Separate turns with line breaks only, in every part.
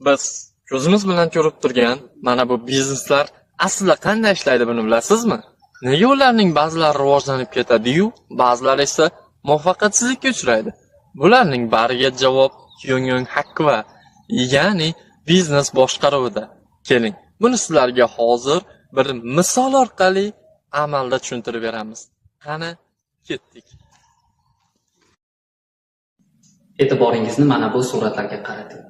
Biz ko'zimiz bilan ko'rib turgan mana bu bizneslar aslida qanday ishlaydi, buni bilasizmi? Nega ularning ba'zilari rivojlanib ketadi-yu, ba'zilari esa muvaffaqiyatsizlikka uchraydi? Bularning bariga javob Kyungyong Hakva, ya'ni biznes boshqaruvida. Keling, buni sizlarga hozir bir misol orqali amalda tushuntirib beramiz. Qani, ketdik.
E'tiboringizni mana bu suratlarga qarating.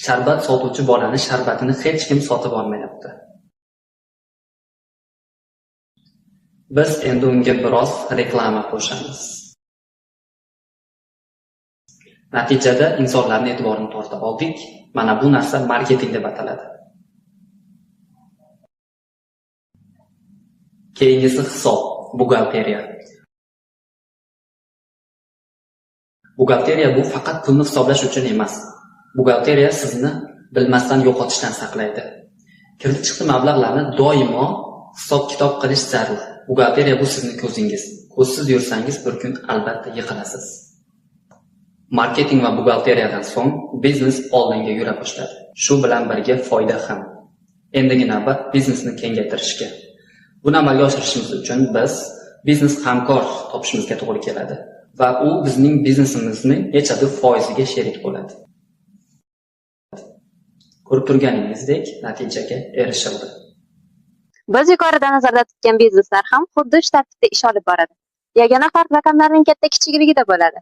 Sharbat sotuvchi bolani sharbatini hech kim sotib olmayapti. Biz endi unga biroz reklama qo'shamiz. Natijada insonlarning e'tiborini torta oldik. Mana bu narsa marketing deb ataladi. Keyingisi hisob, buxgalteriya. Buxgalteriya bu faqat pulni hisoblash uchun emas. Buxgalteriya sizni bilmasdan yo'qotishdan saqlaydi. Kirdi-chiqdi mablag'larni doimo hisob-kitob qilish zarur. Buxgalteriya bu sizning ko'zingiz. Ko'zsiz yursangiz bir kun albatta yiqilasiz. Marketing va buxgalteriyadan so'ng biznes oldinga yura boshladi. Shu bilan birga foyda ham. Endigi navbat biznesni kengaytirishga. Buni amalga oshirishimiz uchun biz biznes hamkor topishimizga to'g'ri keladi va u bizning biznesimizning nechadir foiziga sherik bo'ladi. Ko'rib turganingizdek, natijaga erishildi.
Biz yuqorida nazarda tutgan bizneslar ham xuddi shu tartibda ish olib boradi. Yagona farq raqamlarning katta-kichikligida bo'ladi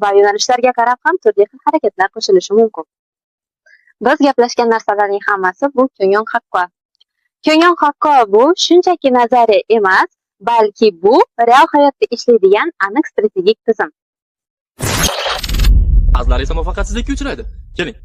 va yo'nalishlarga qarab ham turli xil harakatlar qo'shilishi mumkin. Biz gaplashgan narsalarning hammasi bu Kyungyong Hakko. Kyungyong Hakko bu shunchaki nazariya emas, balki bu real hayotda ishlaydigan aniq strategik tizim.
Ba'zilari esa muvaffaqiyatsizlikka uchraydi. Keling.